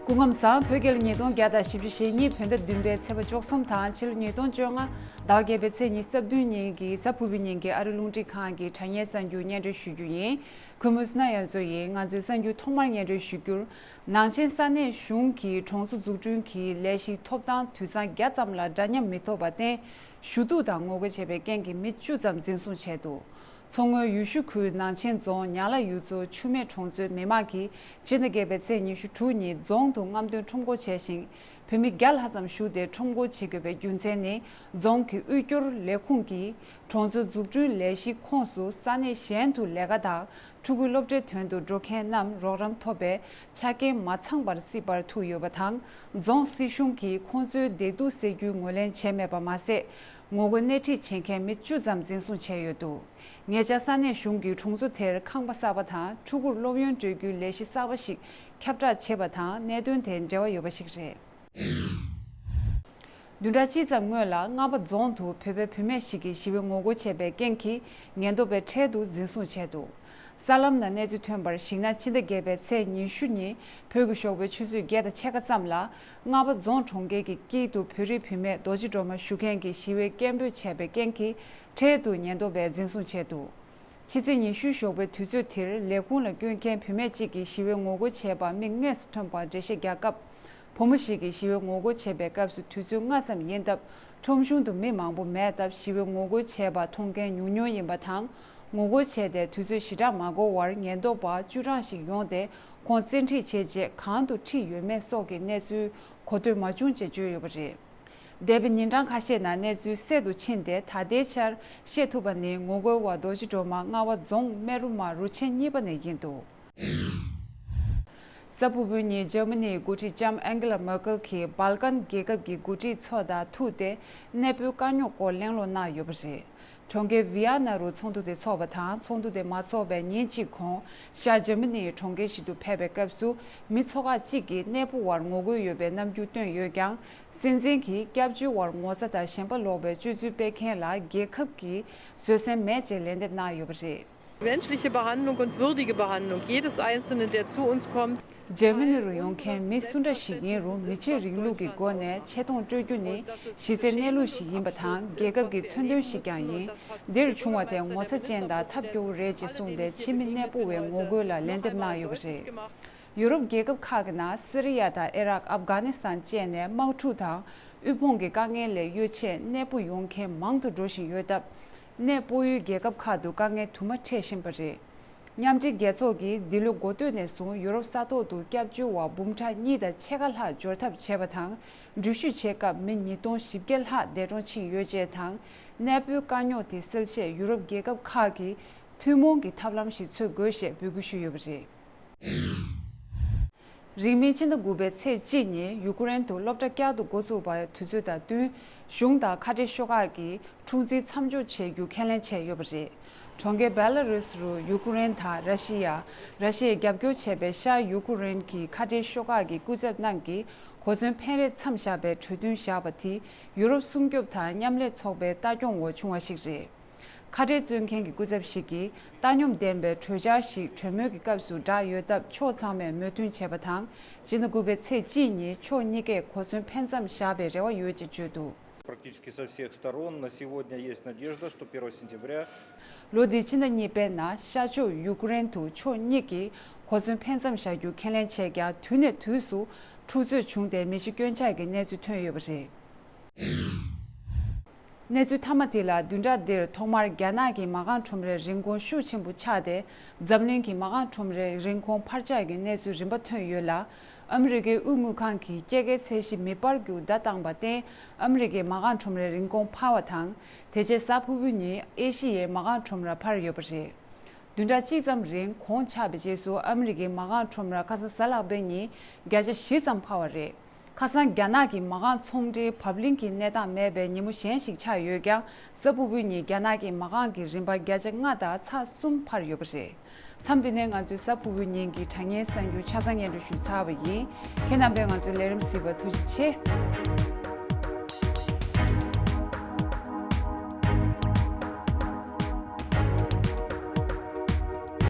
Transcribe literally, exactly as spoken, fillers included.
སྐུ་ཁམས་བཟང་། བོད་རྒྱལ་ལོ་ཉིས་སྟོང་བརྒྱ་དང་བཞི་བཅུ་ཞེ་གཉིས་བོད་ཟླ་བདུན་པའི་ཚེས་པ་བཅུ་གསུམ་དང་ཕྱི་ལོ་ཉིས་སྟོང་བཅོ་ལྔ་ཟླ་བ་བརྒྱད་པའི་ཚེས་ཉི་ཤུ་རྩ་བདུན་ཉིན་གྱི་གཟའ་ཕུར་བུའི་ཉིན་གྱི་ཨ་རི་རླུང་འཕྲིན་ཁང་གི་དྲ་བརྙན་གསར་འགྱུར་སྙན་སྒྲོན་ཞུ་རྒྱུ་ཡིན། གུས་མོས་ན་ཡོན་ཚོ་ཡིན། ང་ཚོའི་གསར་འགྱུར་ཐོག་མར་སྙན་སྒྲོན་ཞུ་རྒྱུར། ནང་ཆེན་ས་གནས་གཞུང་གིས་གྲོང་ཚོ་འཛུགས་སྐྲུན་གྱི་ལས་གཞི་ཐོབ་ཐང་དུད་ཚང་བརྒྱ་ཙམ་ལ་འདྲ་མཉམ་མི་ཐོབ་པར་བརྟེན། ཞུ་གཏུག་དང་ངོ་རྒོལ་བྱས་པའི་རྐྱེན་གྱིས་མི་བཅུ་ཙམ་འཛིན་བཟུང་བྱས་འདུག་མཚོ་སྔོན་ཡུལ་ཤུལ་ཁུལ་ནང་ཆེན་རྫོང་ཉག་ལ་ཡུལ་ཚོ་ཆུ་སྨད་གྲོང་ཚོའི་མི་མང་གིས་ཕྱི་ཟླ་བརྒྱད་པའི་ཚེས་ཉི་ཤུ་དྲུག་ཉིན་རྫོང་དུ་རྔམ་སྟོན་ཁྲོམ་སྐོར་བྱས་ཤིང་། བོད་མི་བརྒྱ་ལྷག་ཙམ་ཞུགས་ཏེ་ཁྲོམ་སྐོར་བྱེད་དགོས་པའི་རྒྱུ་མཚན་ནི། རྫོང་གི་དབུལ་སྐྱོར་ལས་ཁུངས་ཀྱིས་གྲོང་ཚོའི་འཛུགས་སྐྲུན་ལས་གཞིའི་ཁོངས་སུ་ས་གནས་གཞན་དུ་ལས་ཀ་དང་ཕྲུ་གུའི་སློབ་གྲྭའི་དོན་དུ་འགྲོ་མཁན་རྣམས་རོགས་རམ་ཐོབ་པའི་ཆ་རྐྱེན་མ་ཚང་བར་སྲིད་པར་ཐུག་ཡོད་པ་དང་། རྫོང་སྲིད་གཞུང་གིས་ཁོང་ཚོའི་བདེ་སྡུག་སེལ་རྒྱུའི་ངོས་ལེན་བྱས་མེད་པ་མ་ཟད། ངོ་རྒོལ་སྣེ་ཁྲིད་བྱེད་མཁན་མི་བཅུ་ཙམ་འཛིན་བཟུང་བྱས་ཡོད་འདུག་ཉེ་ཆར་ས་གནས་གཞུང་གིས་གྲོང་ཚོ་དེར་ཁང་པ་གསར་པ་དང་ཕྲུ་གུར་སློབ་ཡོན་སྤྲོད་རྒྱུའི་ལས་གཞི་གསར་པ་ཞིག་ཁྱབ་བསྒྲགས་བྱས་པ་དང་གནད་དོན་དེ་འབྲེལ་བ་ཡོད་པ་ཞིག་རེད། བདུན་ཕྲག་གཅིག་ཙམ་སྔོན་ལ་རྔ་པ་རྫོང་དུ་བོད་པའི་བུད་མེད་ཞིག་གིས་ཞི་བའི་ངོ་རྒོལ་བྱས་པའི་རྐྱེན་གྱིས་ཉེན་རྟོག་པས་འཕྲལ་དུ་འཛིན་བཟུང་བྱས་འདུག་གསར་ལམ་ནང་གནས་ཚུལ་ཐོན་པར་གཞིགས་ན། ཕྱི་ཟླ་བརྒྱད་པའི་ཚེས་ཉི་ཤུ་ཉིན་བོད་ཀྱི་ཞོགས་པའི་ཆུ་ཚོད་བརྒྱད་དང་ཕྱེད་ཀ་ཙམ་ལ་རྔ་པ་རྫོང་གྲོང་ཁྱེར་གྱི་དཀྱིལ་དུ་བོད་རིགས་བུད་མེད་རྡོ་རྗེ་སྒྲོལ་མ་ཞུ་མཁན་གྱིས་ཞི་བའི་སྐད་འབོད་བྱས་པའི་རྐྱེན་གྱིས་འཕྲལ་དུ་ཉེན་རྟོག་པས་འཛིན་བཟུང་བྱས་འདུག་ཕྱི་ཚེས་ཉི་ཤུའི་ཞོགས་པའི་དུས་ཚོད་དེར་ལས་ཁུངས་ལ་སྐྱོན་མཁན་བུད་མེད་ཅིག་གིས་ཞི་བའི་ངོ་རྒོལ་བྱས་པ་མིག་དངོས་སུ་ཐོན་པར་འགྲེལ་བཤད་རྒྱག་སྐབས། བུ་མོ་ཞིག་གིས་ཞི་བའི་ངོ་རྒོལ་བྱེད་པའི་སྐབས་སུ་དུས་ཚོད་སྔ་ཙམ་ཡིན་སྟབས། ཁྲོམ་གཞུང་དུ་མི་མང་པོ་མེད་སྟབས། ཞི་བའི་ངོ་རྒོལ་བྱས་པ་མཐོང་མཁན་ཉུང་ཉུང་ཡིན་པ་དང་། ངོ་རྒོལ་བྱས་ཏེ་དུས་ཚོད་ཞེ་དྲག་མ་འགོར་བར་ཉེན་རྟོག་པ་བཅུ་གྲངས་ཤིག་ཡོང་སྟེ། ཁོང་བཙན་ཁྲིད་བྱས་རྗེས་གང་དུ་ཁྲིད་ཡོད་མེད་སོགས་ཀྱི་གནས་ཚུལ་གོ་ཐོས་མ་བྱུང་ཅེས་བརྗོད་ཡོད་པ་རེད། འདས་པའི་ཉིན་གྲངས་ཁ་ཤས་ནང་གནས་ཚུལ་གསལ་དུ་ཕྱིན་ཏེ། ད་ལྟའི་ཆར་ཤེས་ཐུབ་པ་ནི། ངོ་རྒོལ་བ་རྡོ་རྗེ་སྒྲོལ་མ་རྔ་བ་རྫོང་སྨད་རུ་མ་རུ་ཆེན་གཉིས་པ་ནས་ཡིན་འདུག་གཟའ་ཕུར་བུའི་ཉིན་འཇར་མ་ནིའི་འགོ་ཁྲིད་ལྕམ་ཨན་གེ་ལ་མར་ཀེལ་གྱིས་སྦལ་ཀན་རྒྱལ་ཁབ་ཀྱི་འགོ་ཁྲིད་ཚོ་དང་ཐུག་སྟེ་གནས་སྤོའི་དཀའ་རྙོག་སྐོར་གླེང་སློང་གནང་ཡོད་པ་རེད། གྲོང་ཁྱེར་ཝི་ཡ་ན་རུ་ཚོགས་འདུ་དེ་འཚོགས་པ་དང་། ཚོགས་འདུ་དེ་མ་འཚོགས་པའི་ཉིན་གཅིག་གོང་ཤར་འཇར་མ་ནིའི་གྲོང་ཁྱེར་ཞིག་ཏུ་ཕེབས་པའི་སྐབས་སུ། མི་ཚོ་ཁག་གཅིག་གིས་གནས་སྤོ་བར་ངོ་རྒོལ་ཡོད་པའི་རྣམ་འགྱུར་བསྟན་ཡོད་ཀྱང་། སྲིད་འཛིན་གྱིས་སྐྱབས་བཅོལ་བར་ངོ་ཚ་དང་ཞེན་པ་ལོག་པའི་སྤྱོད་ཚུལ་སྤེལ་མཁན་ལ་རྒྱལ་ཁབ་ཀྱིས་བཟོད་བསྲན་མེད་ཅེས་ལན་འདེབས་གནང་ཡོད་པ་རེད། Menschliche Behandlung und würdige Behandlung jedes Einzelnen, der zu uns kommt. འཇར་མ་ནི་རུ་ཡོང་མཁན་མི་སུ་འདྲ་ཞིག་ཡིན་རུང་། མི་ཆོས་རིང་ལུགས་ཀྱི་སྒོ་ནས་ཆེ་མཐོང་སྤྲོད་རྒྱུ་ནི་གཞི་རྩའི་གནས་ལུགས་ཤིག་ཡིན་པ་དང་། རྒྱལ་ཁབ་ཀྱི་མཚོན་དོན་ཞིག་ཀྱང་ཡིན། འདིར་བྱུང་བ་དེ་ངོ་ཚ་ཅན་དང་ཐབས་སྐྱོ་བོ་རེད་ཅེས་གསུངས་ཏེ། ཕྱི་མི་གནས་སྤོ་བའི་ངོ་རྒོལ་ལ་ལན་འདེབས་གནང་ཡོད་པ་རེད། ཡུ་རོབ་རྒྱལ་ཁབ་ཁག་གི་ནང་སི་རི་ཡ་དང་ཨི་རག་ཨབ་གྷ་ནི་སི་ཐན་བཅས་ནས་དམག་འཁྲུག་དང་དབུལ་ཕོངས་ཀྱི་དཀའ་ངལ་ལས་གཡོལ་ཆེད་གནས་སྤོ་ཡོང་མཁན་མང་དུ་འགྲོ་བཞིན་ཡོད་སྟབས། གནས་སྤོ་ཡུལ་རྒྱལ་ཁབ་ཁག་ཏུ་དཀའ་ངལ་དུ་མ་འཕྲད་བཞིན་པ་རེད། མཉམ་འབྲེལ་རྒྱལ་ཚོགས་ཀྱིས་འདི་ལོའི་འགོ་སྟོད་ནས་བཟུང་ཡུ་རོབ་ས་ཐོག་ཏུ་སྐྱབས་བཅོལ་བ་འབུམ་ཕྲག་གཉིས་དང་ཕྱེད་ཀ་ལྷག་འབྱོར་ཐབས་བྱས་པ་དང་། འགྲུལ་བཞུད་བྱེད་སྐབས་མི་ཉིས་སྟོང་བཞི་བརྒྱ་ལྷག་འདས་གྲོངས་ཕྱིན་ཡོད་ཅེས་དང་། གནས་སྤོའི་དཀའ་རྙོག་དེ་སེལ་ཆེད་ཡུ་རོབ་རྒྱལ་ཁབ་ཁག་གིས་ཐུན་མོང་གི་ཐབས་ལམ་ཞིག་འཚོལ་དགོས་ཞེས་འབོད་སྐུལ་ཞུས་ཡོད་པ་རེད། རིང་མིན་ཕྱི་ཟླ་དགུ་པའི་ཚེས་གཅིག་ཉིན་ཡུ་ཀེ་རེན་དུ་སློབ་གྲྭ་བསྐྱར་དུ་འགོ་ཚུགས་པའི་དུས་ཚོད་དང་བསྟུན། གཞུང་དང་ཁ་བྲལ་ཤོག་ཁག་གིས་འཁྲུག་འཛིང་མཚམས་འཇོག་བྱེད་རྒྱུ་ཁས་ལེན་བྱས་ཡོད་པ་རེད། གྲོང་ཁྱེར་བེ་ལ་རུས་རུ་ཡུ་ཀེ་རེན་དང་ར་ཤི་ཡ། ར་ཤི་ཡས་རྒྱབ་སྐྱོར་བྱས་པའི་ཤར་ཡུ་ཀེ་རེན་གྱི་ཁ་བྲལ་ཤོག་ཁག་གི་སྐུ་ཚབ་རྣམས་ཀྱིས་གོ་མཚོན་འཕེན་རེས་མཚམས་བཞག་པའི་གྲོས་མཐུན་བཞག་པ་དེ་ཡུ་རོབ་སྲུང་སྐྱོབ་དང་མཉམ་ལས་ཚོགས་པའི་ལྟ་སྐྱོང་འོག་བྱུང་བ་ཞིག་རེད། ཁ་བྲལ་རྩོད་མཁན་གྱི་སྐུ་ཚབ་ཞིག་གིས་བཏང་སྙོམས་ལྡན་པའི་གྲོས་འཆར་ཞིག་གྲོས་མོལ་གྱི་སྐབས་སུ་བསྒྲགས་ཡོད་སྟབས། ཕྱོགས་ཚང་མས་མོས་མཐུན་བྱས་པ་དང་། ཕྱི་ཟླ་དགུ་པའི་ཚེས་གཅིག་ཉིན་ཕྱོགས་གཉིས་ཀས་གོ་མཚོན་འཕེན་མཚམས་བཞག་པའི་རེ་བ་ཡོད་ཅེས་བརྗོད་འདུག Практически со всех сторон на сегодня есть надежда, что первого сентября. ལོ་འདིའི་ཕྱི་ཟླ་གཉིས་པའི་ནང་ཤར་ཕྱོགས་ཡུ་ཀེ་རེན་དུ་ཕྱོགས་གཉིས་ཀྱིས་གོ་མཚོན་འཕེན་མཚམས་བཞག་རྒྱུ་ཁས་ལེན་བྱས་ཀྱང་། དུས་ནས་དུས་སུ་འཁྲུག་རྩོད་བྱུང་སྟེ་མི་ཤི་སྐྱོན་ཆག་གི་གནས་ཚུལ་ཐོན་ཡོད་པ་རེད། གནས་ཚུལ་མཐའ་མ་དེ་ལ། བདུན་ཕྲག་འདིར་ཐོག་མར་རྒྱ་ནག་གི་མ་རྐང་ཁྲོམ་རའི་རིན་གོང་ཤུགས་ཆེན་པོ་ཆག་སྟེ། འཛམ་གླིང་གི་མ་རྐང་ཁྲོམ་རའི་རིན་གོང་འཕར་ཆག་གི་གནས་ཚུལ་རིམ་པ་ཐོན་ཡོད་ལ། ཨ་མི་རི་ཀའི་དབུས་དངུལ་ཁང་གིས་སྐྱེད་ཀའི་ཚད་གཞི་མི་སྤར་རྒྱུ་བརྡ་བཏང་བར་བརྟེན། ཨ་མི་རི་ཀའི་མ་རྐང་ཁྲོམ་རའི་རིན་གོང་འཕར་བ་དང་། དེ་རྗེས་གཟའ་ཕུར་བུའི་ཉིན་ཨེ་ཤི་ཡའི་མ་རྐང་ཁྲོམ་ར་འཕར་ཡོད་པ་རེད། བདུན་ཕྲག་གཅིག་ཙམ་རིང་གོང་ཆག་པའི་རྗེས་སུ། ཨ་མི་རི་ཀའི་མ་རྐང་ཁྲོམ་ར་ཁ་སང་གཟའ་ལྷག་པའི་ཉིན་བརྒྱ་ཆ་བཞི་ཙམ་འཕར་བ་རེད། ཁ་སང་རྒྱ་ནག་གི་མ་རྐང་ཚོང་འབྲེལ་བབ་བརླིང་གི་གནས་སྟངས་མེད་པའི་ཉིན་མོ་གཞན་ཞིག་ཆགས་ཡོད་ཀྱང་། གཟའ་ཕུར་བུའི་ཉིན་རྒྱ་ནག་གི་མ་རྐང་གི་རིན་པ་བརྒྱ་ཆ་ལྔ་དང་ཚེག་གསུམ་འཕར་ཡོད་པ་རེད། མཚམས་འདི་ནས་ང་ཚོའི་གཟའ་ཕུར་བུའི་ཉིན་གྱི་དྲ་བརྙན་གསར་འགྱུར་ཆ་ཚང་སྙན་སྒྲོན་ཞུས་ཚར་བ་ཡིན། ཁྱེད་རྣམ་པས་ང་ཚོའི་ལས་རིམ་གཟིགས་པར་ཐུགས་རྗེ་ཆེ།